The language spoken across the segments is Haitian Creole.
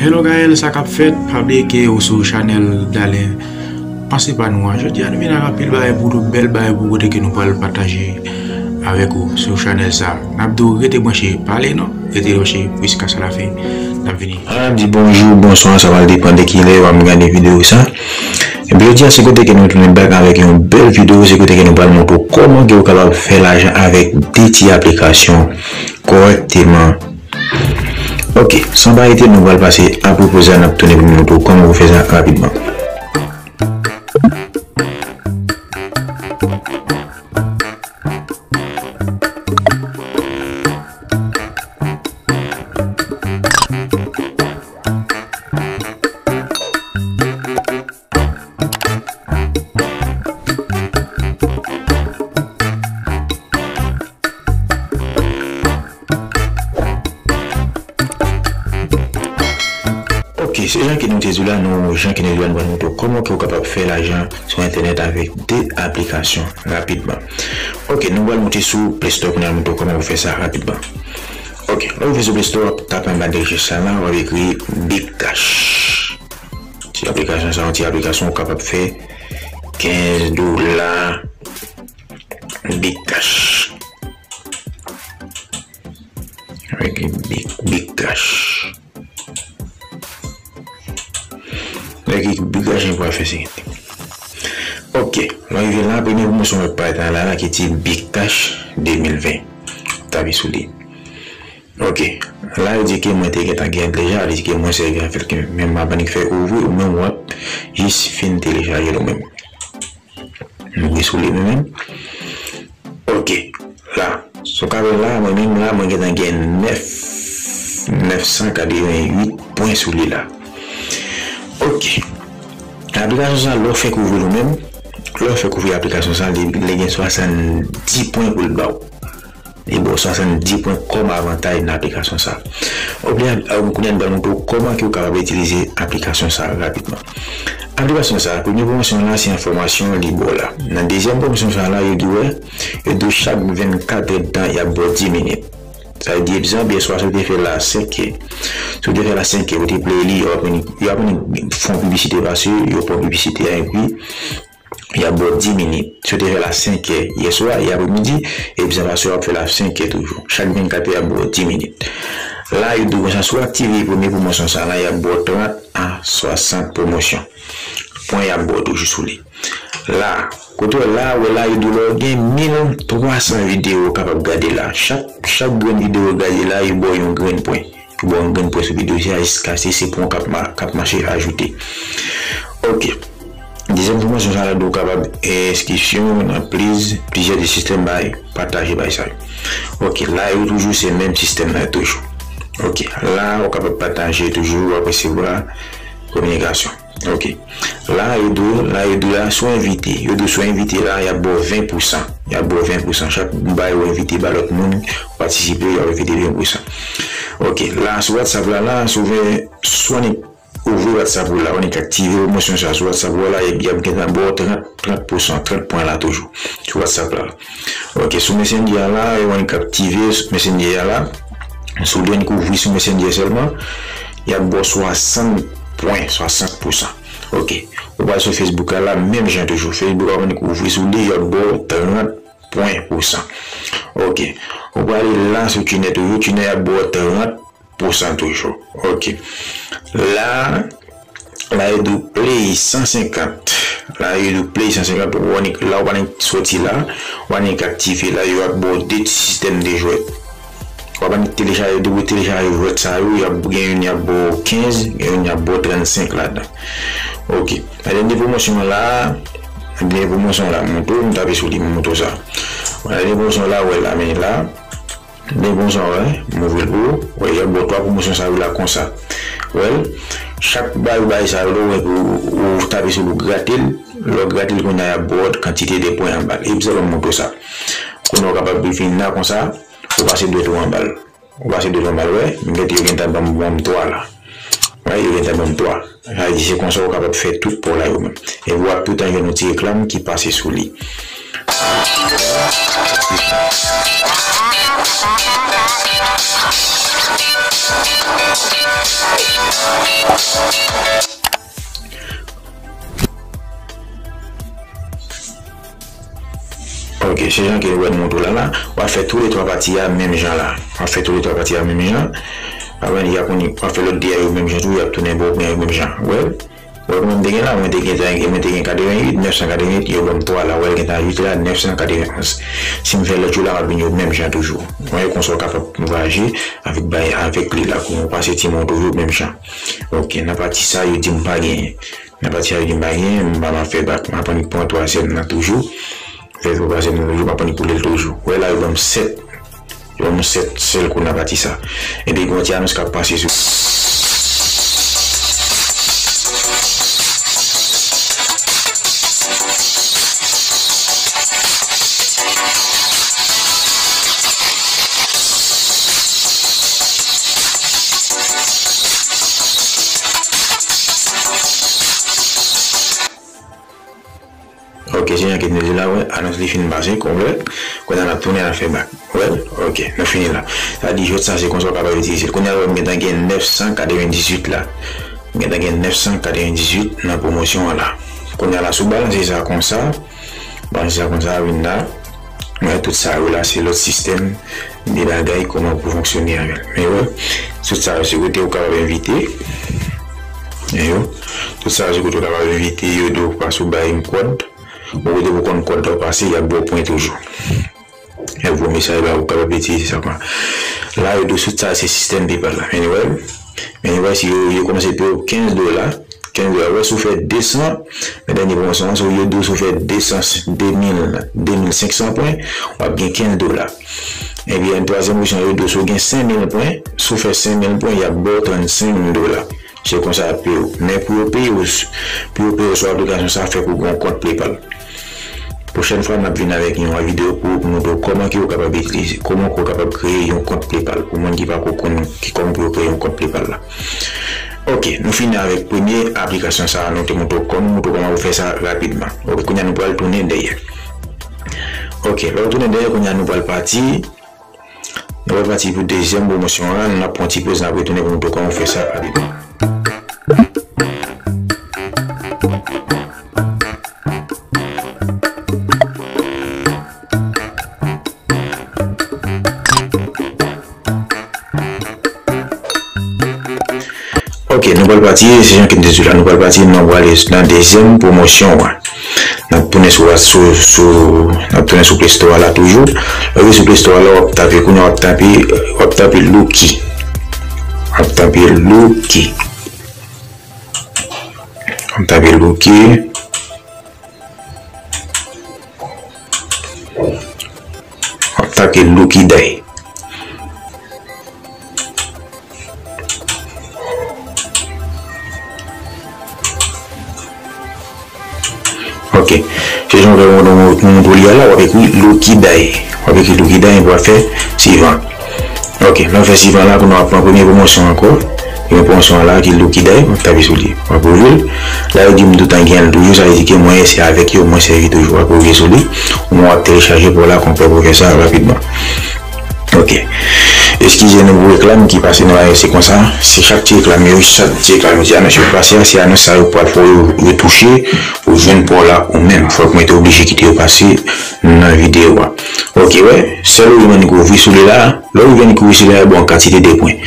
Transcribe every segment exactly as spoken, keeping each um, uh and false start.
Hello Gaël, sa k ap fèt? Pa bliye ke ou sou chanèl Dalen. Panse pa nou an. Jodi a nou vin ak anpil bagay pou ou, bèl bagay pou ou kote ke nou pral pataje avèk ou sou chanèl sa. N ap di w rete branche, pa ale non, rete branche jiskaske la fen. N ap vini. An ap di bonjou, bonswa, sa pral depann de ki lè w ap gade videyo sa. Epi jodi a se kote ke nou tounen back avèk yon bèl videyo, se kote ke nou pral montre w kòman ke w kapab fè lajan avèk de ti aplikasyon kòrèkteman. Ok, san pa rete, nou pral pase apre poz la, n ap tounen pou nou montre w kòman pou fè sa rapidman. Ok, se jan ke nou te di w la, nou, jan ke nou te di w la, nou pral montre w kòman ke w kapab fè lajan sou entènèt avèk de aplikasyon rapidman. Ok, nou pral monte sou Play Store kounye a, montre w kòman pou fè sa rapidman. Ok, lè w rive sou Play Store, w ap tape anba de rechèch sa la, w ap ekri Big Cash. Ti aplikasyon sa, yon ti aplikasyon ou kapab fè kenz dola Big Cash. Avèk Big, Big Cash. Avèk Big Cash, nou pral fè se. Ok, lè w rive la, premye pwomosyon w ap parèt la, la, ki di Big Cash de mil ven. Tape sou li. Ok, la, yo di ke mwen te gentan gen deja, li di ke mwen sèvi avè l, ke menm m ap annik fè ouvri, ou menm w ap jis fin telechaje l ou menm. Nou gen sou li nou menm. Ok. La. Sa w ka wè la, mwen menm la, mwen gentan gen nèf, nèf san katreventuit pwen sou li la. Ok. Aplikasyon sa, lè w fèk ouvri l ou menm, lè w fèk ouvri aplikasyon sa, li, li gen swasanndis pwen pou l ba w. Li ba w swasanndis pwen kòm avantaj nan aplikasyon sa. Ok, kounye a, nou pral montre w kòman ke w kapab itilize aplikasyon sa rapidman. Aplikasyon sa, premye pwomosyon la, se enfòmasyon li ba w la. Nan dezyèm pwomosyon sa la, yo di w, yo di w chak vennkat èdtan, y ap ba w dis minit. Sa vle di, egzanp, yè swa, si w te fè l a senk è, si w te fè l a senk è, ou te play li, yo ap vin, yo ap vin fè yon piblisite pase, yo pran piblisite a, epi y ap ba w dis minit. Si w te fè l a senk è yè swa, yè apremidi, ebyen, pase w ap fè l a senk è toujou. Chak vennkat è, y ap ba w dis minit. La, yo di w konsa, si w aktive premye pwomosyon sa la, y ap ba w trant a swasant pwomosyon. Pwen y ap ba w toujou sou li. La, kote w la, wè la, yo di w lè w gen mil twa san videyo w kapab gade la. Chak, chak grenn videyo w gade la, yo ba w yon grenn pwen. Yo ba w yon grenn pwen sou videyo sa, jiskaske se pwen w k ap ma-, k ap mache ajoute. Ok. Dezyèm pwomosyon sa la di w kapab enskripsyon nan pliz-, plizyè de sistèm bay, pataje bay sa yo. Ok, la yo toujou se menm sistèm nan toujou. Ok, la ou kapab pataje toujou, w ap resevwa kominikasyon. Ok. La yo di w, la yo di w la, si w envite, yo di w si w envite la, y ap ba w ven pousan. Y ap ba w ven pousan. Chak bagay ou envite ba lòt moun, ou patisipe, y ap envite ven pousan. Ok, la sou WhatsApp la, la, si w ven, si w annik ouvri WhatsApp ou la, ou annik aktive pwomosyon sa sou WhatsApp ou la, y ap gentan ba w trant, trant pousan, trant pwen la toujou, sou WhatsApp la. Ok, sou Messenger la, ou annik aktive Messenger la, si w annik ouvri sou Messenger sèlman, y ap ba w swasant pwen, swasant pousan. Ok, ou pral sou Facebook la, la, menm jan toujou, Facebook la, ou annik ouvri sou li, y ap ba w trant pwen pousan. Ok, ou prale la sou TuneIn toujou, TuneIn y ap ba w trant pousan toujou. Ok. La, la yo di w play san senkant. La yo di w play san senkant, ou annik, la ou pa annik soti la, ou annik aktive la, yo ap ba w de ti sistèm de jwèt. Ou ap annik telechaje, depi w telechaje jwèt sa yo, y ap gen youn y ap ba w kenz, gen youn y ap ba w trannsenk ladan. Ok. Nan dènye pwomosyon an la, dènye pwomosyon an la, montre w, m tape sou li, m montre w sa. Nan dènye pwomosyon an la, wè la, men la, men bon jan, wè, m ouvri l pou ou. Wè, y ap ba w twa pwomosyon sa yo la konsa. Wè, chak bagay ou bay sa yo, lè w wè ke ou, ou tape sou l, ou grate l, lè w grate l, kounye a y ap ba w kantite de pwen anba l. Epi sa, ban m montre w sa. Kounye a w kapab vin la konsa, ou pase dwèt ou anba l. Ou pase dwèt ou anba l, wè, m gete yo gentan ban m, ban m twa la. Wè, yo gentan ban m twa. Sa vle di se konsa ou kapab fè tout pa w la yo menm. Epi w ap toutan jwenn yon ti reklam ki pase sou li. Ok, se jan ke nou wè m montre w la la, w ap fè tou le twa pati a menm jan la. W ap fè tou le twa pati a menm jan. Apre, y ap konn, w ap fè lòt de a yo menm jan tou, y ap tounen ba w pwen yo menm jan. Wè? Wè, mwen te gen la, mwen te gen, mwen te gen katrevenn uit, nèf san katrevenn uit, yo ban m twa la, wè, l gen tan uit la, nèf san katrevenn onz. Si m fè lòt yo la, m ap vin yo menm jan toujou. Wè, konsa w kapab vwayaje avèk bay, avèk li la, kou w pase ti montre yo menm jan. Ok, nan pati sa, yo di m pa genyen. Nan pati sa, yo di m pa genyen, m pa, m ap fè bak. M ap annik pran twazyèm nan toujou. Fè twazyèm nan toujou, m ap annik koule l toujou. Wè la, yo ban m sèt. Yo ban m sèt sèl kou nan pati sa. Epi, gen yon ti anons k ap pase sou. Ok, se jan ke nou di la, wè, anons li fin pase, konplè. Kounye a n ap tounen, n ap fè bak. Wè, ok, nou fini la. Sa di, jòt sa, se konsa w kapab itilize l. Kounye a, wè, m gentan gen nèf san katrevendizuit la. M gentan gen nèf san katrevendizuit nan pwomosyon an la. Kounye a la, si w balanse sa konsa, balanse sa konsa, vin la. Wè, tout sa yo la, se lòt sistèm de bagay, kòman pou fonksyone avè l. Men wè, tout sa yo se kote ou kapab envite. Men yo, tout sa yo se kote ou kapab envite yo, di w pase w bay yon kòd. Bon, kote pou konn kòd la w pase, y ap ba w pwen toujou. Y ap voye mesaj ba ou, ou kapab itilize sa konsa. La, yo di w tout sa yo se sistèm PayPal la. Men wè, men wè, si yo, yo kòmanse peye w kenz dola, kenz dola. Wè, si w fè de san, nan dènye pwomosyon an, si w, yo di w si w fè de san, de mil, de mil senk san pwen, w ap gen kenz dola. Ebyen, twazyèm opsyon, yo di w si w gen senk mil pwen, si w fè senk mil pwen, y ap ba w trannsenk dola. Se konsa y ap peye w. Men pou yo peye w, pou yo peye w sou aplikasyon sa, fèk ou gen yon kont PayPal. Pwochèn fwa, n ap vin avèk yon videyo pou, pou montre w kòman ke w kapab itilize, kòman ke w kapab kreye yon kont PayPal. Pou moun ki pako konn ki, kòman pou yo kreye yon kont PayPal la. Ok, nou fini avèk premye aplikasyon sa a, nou te montre w kòman, montre w kòman pou fè sa rapidman. Ok, kounye a nou pral tounen dèyè. Ok, lè w tounen dèyè, kounye a nou pral pati. Nou pral pati pou dezyèm pwomosyon an, n ap pran ti poz, n ap retounen pou montre w kòman w fè sa rapidman. Ok, nou pral pati, se jan ke m te di w la, nou pral pati, nou prale nan dezyèm pwomosyon an. N ap tounen sou, sou, sou, n ap tounen sou Play Store la toujou. Lè w rive sou Play Store la, w ap tape, kounye a w ap tape, w ap tape Lucky. W ap tape Lucky. W ap tape Lucky. W ap tape Lucky Day. Ok. Se jan w wè mwen, mwen, mwen montre w li a la, w ap ekri Lucky Day. W ap ekri Lucky Day, epi w ap fè sivan. Ok, lè w fè sivan la, kounye a w ap pran premye pwomosyon ankò. Gen yon pwomosyon la ki Lucky Day, w ap tape sou li. W ap ouvri l. La, yo di m toutan gen l toujou, sa vle di ke mwen se avèk yo mwen sèvi toujou. W ap ouvri sou li. Ou mwen w ap telechaje pou w la, konpè pou w fè sa rapidman. Ok. Eskize nou pou reklam ki pase nan bagay se konsa. Se chak ti reklam yo, chak ti reklam yo, ti anons yo pase a, se anons sa yo pral fè w yo, yo touche pou jwenn pa w la ou menm. Fòk mwen te oblije kite yo pase nan videyo a. Ok, wè, sèl ou menm ki ouvri sou li la, lè w ouvri ki ouvri sou li la, bon, kantite de pwen.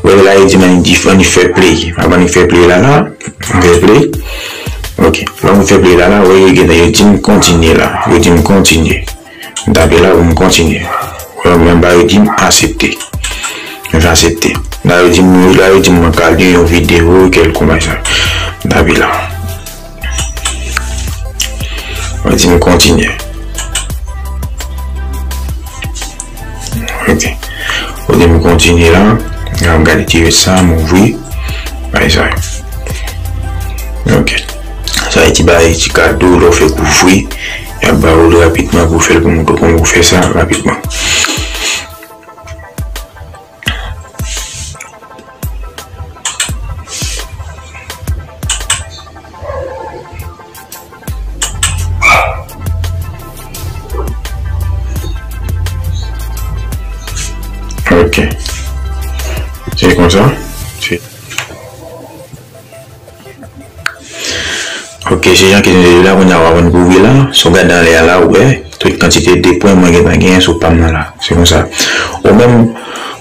Wè, la, yo di m annik di, annik fè play. Avan annik fè play la, la, fè play. Ok, lè m fè play la, la, wè, yo gentan, yo di m kontinye la. Yo di m kontinye. M tape la pou m kontinye. Wè, men ba yo di m aksepte. M fè aksepte. La yo di m, la yo di m mwen ka gen yon videyo kèlkonk bagay sa. M tape la. Yo di m kontinye. Ok. Yo di m kontinye la. La m gade ti sa, m ouvri. Bagay sa. Ok. Sa e ti bagay, ti kado, lè w fèk ouvri, y ap ba ou l rapidman pou w fè l, pou montre w kòman pou w fè sa rapidman. Ok. Se konsa. Se Ok, se jan ke nou te di la, kounye a w ap vin kouvri la. Si w gade anlè a la, ou wè tout kantite de pwen mwen gentan genyen sou pa m nan la. Se konsa. Ou menm,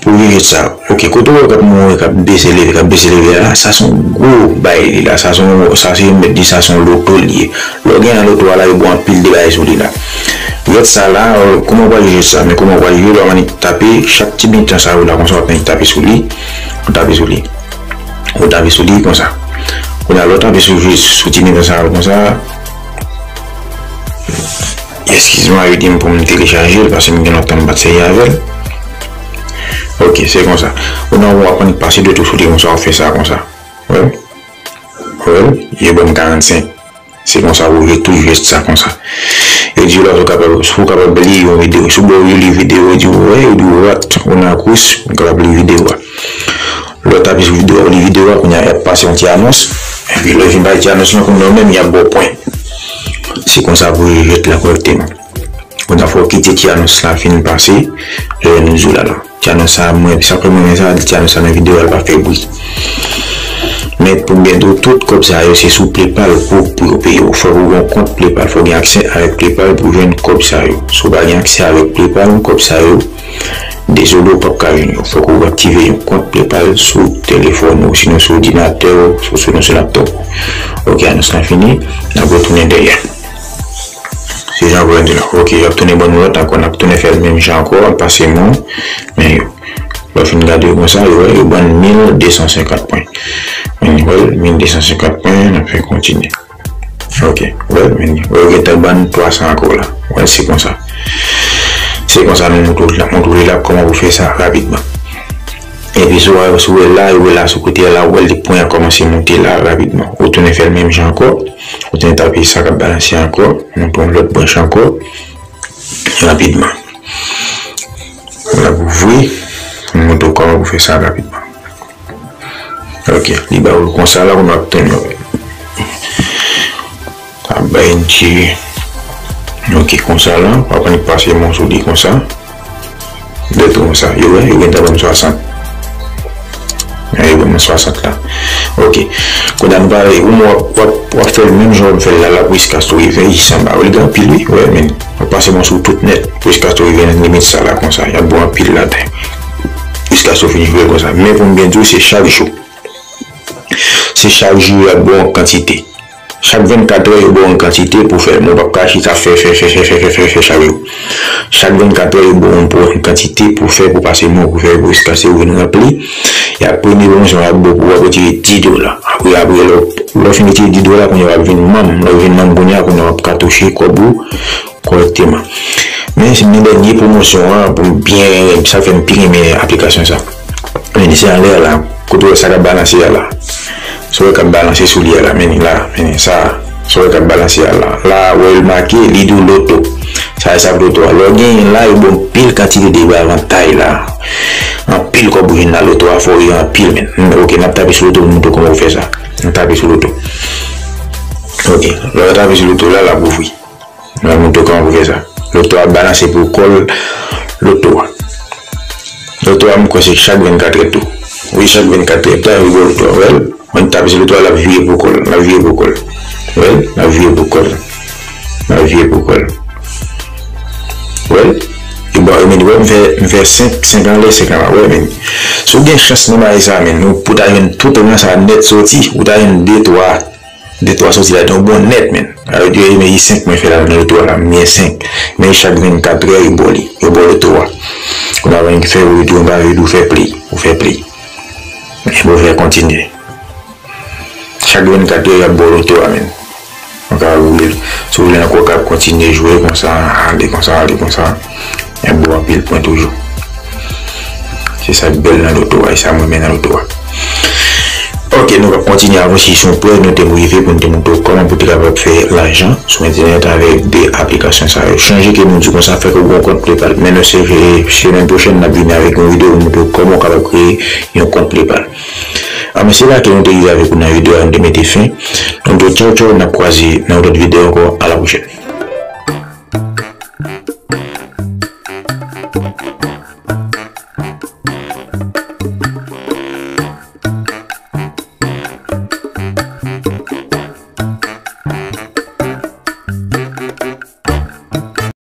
pou viv sa. Ok, kote w wè k ap mouri, k ap bese leve, k ap bese leve a la, sa se yon gwo bay li la. Sa se yon, sa se, yo mèt di sa se yon loto li ye. Lè w gen nan loto a la, yo ba w anpil de bagay sou li la. Vèt sa la, kòman w pral jwe sa? Men kòman w pral jwe, w ap annik tape chak ti mitan sa yo la, konsa w ap annik tape sou li. Ou tape sou li. Ou tape sou li konsa. Kounye a, lè w tape sou, sou ti mitan sa yo konsa, eskize m, yo di m pou m telechaje l, paske m gen lontan m pa t serye avè l. Ok, se konsa. Kounye a, w ap annik pase de tou sou li konsa, w ap fè sa konsa. Wè? Wè? Yo ban m karannsenk. Se konsa pou jwe tout jwèt sa konsa. Yo di w la, si w kapab, si w kapab li yon videyo, si w ba w li videyo, yo di w, wè, yo di w, what, ou nan kous, ou kapab li videyo a. Lè w tape sou videyo a, ou li videyo a, kounye a, y ap pase yon ti anons. Epi lè yo fin bay ti anons lan, kounye a, ou menm, y ap ba w pwen. Se konsa pou jwe jwèt la kòrèkteman. Kounye a, fò w kite ti anons la fin pase, lè nou di w la la. Ti anons sa, mwen, sa fè mwen renmen sa, ti anons sa nan videyo a, l pa fè bri. Men pou m byen di w, tout kòb sa yo, se sou PayPal pou, pou yo peye w. Fòk ou gen yon kont PayPal, fòk ou gen aksè avèk PayPal pou jwenn kòb sa yo. Si w pa gen aksè avèk PayPal, kòb sa yo, dezole, ou p ap ka jwenn yo. Fòk ou aktive yon kont PayPal sou telefòn ou, sinon sou òdinatè ou, sou, sinon sou laptop ou. Ok, anons lan fini, n ap retounen dèyè. Se jan w wè di la. Ok, y ap tounen ban nou lòt ankò, n ap tounen fè l menm jan ankò, pase mwen, men yo. Lè w fin gade yo konsa, yo wè, yo ban n mil de san senkant pwen. Men wè, mil de san senkant pwen, n ap fè kontinye. Ok, wè, men wè, yo gentan ban n twa san ankò la. Wè, se konsa. Se konsa nou montre w la, montre w la kòman pou fè sa rapidman. Epi si w, si w wè la, ou wè la sou kote a la, ou wè li pwen an kòmanse monte la rapidman. Ou tounen fè l menm jan ankò. Ou tounen tape sa k ap balanse ankò. Nou pran lòt branch ankò. Rapidman. L ap ouvri. M montre w kòman pou fè sa rapidman. Ok, li ba ou l konsa la, ou ap tann. Ap bay yon ti, ok, konsa la, w ap annik pase men w sou li konsa. De tou konsa, yo wè, yo gentan ban m swasant. Yo ban m swasant la. Ok. Kounye a nou pale, ou w ap, w ap, w ap fè l menm jan w ap fè l la, la, pou jiskaske w rive isanba. Ou li gen anpil, wi, wè, men w ap pase men w sou tout nèt, pou jiskaske w rive nan limit sa la, konsa. Y ap ba w anpil ladan. Jiskaske w fin jwe konsa. Men pou m byen di w, se chak jou. Se chak jou y ap ba w yon kantite. Chak vennkat è, yo ba w yon kantite pou fè. Men w p ap ka chita fè, fè, fè, fè chak jou. Chak vennkat è, yo ba w yon, yon kantite pou fè, pou pase men w, pou fè, pou jiskaske w vin ranpli. Y ap premye pwomosyon, y ap ba w pou w ap retire dis dola. Apre, apre, lè w, lè w fin retire dis dola, kounye a w ap vin manm. Lè w vin manm kounye a, kounye a w ap ka touche kòb ou kòrèkteman. Men, se men dènye pwomosyon an, pou m byen, sa fè m pi renmen aplikasyon sa. Men, se anlè a la, kote w wè sa k ap balanse a la. Sa w wè k ap balanse sou li a la, men la, men sa, sa w wè k ap balanse a la. La, wè l make, li di w loto. Sa e sa loto a. Lè w genyen la, yo ba w anpil kantite de avantay la. Anpil kòb ou jwenn nan loto a, fò w jwe anpil, men. Ok, n ap tape sou loto pou m montre w kòman pou fè sa. N ap tape sou loto. Ok, lè w tape sou loto la, l ap ouvri. Mwen montre w kòman pou fè sa. Loto a balanse pou kòl loto a. Loto a, m kwè se chak vennkat è tou. Wi, chak vennkat è. Tou, yo ba w loto a, wè l. Mwen tape sou loto a, l ap vire pou kòl. L ap vire pou kòl. Wè l, l ap vire pou kòl. L ap vire pou kòl. Wè l. Yo ba w, men, wè, m fè, m fè senk, senk anlè, senk anba. Wè, men. Si w gen chans nan bagay sa, men, ou, pou ta jwenn tout ran sa nèt soti, ou ta jwenn de, twa. De twa soti ladan, bon nèt, men. Sa vle di, men, e senk mwen fè ladan loto a la, m gen senk. Men chak vennkat è, yo ba w li. Yo ba w loto a. Kounye a, w fè, ou di w pa vle, ou fè play. Ou fè play. Epi w fè kontinye. Chak vennkat è, y ap ba w loto a, men. Ou ka woule l. Si w vle ankò, w ka kontinye jwe konsa, ale konsa, ale konsa. Y ap ba w anpil pwen toujou. Se sa k bèl nan loto a, e sa m renmen nan loto a. Ok, nou p ap kontinye avanse sou yon pwen nou te rive pou n te montre w kòman pou te kapab fè lajan sou entènèt avèk de aplikasyon sa yo. Chonje ke nou di konsa, fèk ou gen yon kont PayPal. Men nou se, semèn pwochèn, n ap vini avèk yon videyo pou montre w kòman w kapab kreye yon kont PayPal. Anben, se la ke nou te rive avèk ou nan videyo a, nou te mete fen. Nou di w tchaw, tchaw, n ap kwaze nan yon lòt videyo ankò. A la pwochèn.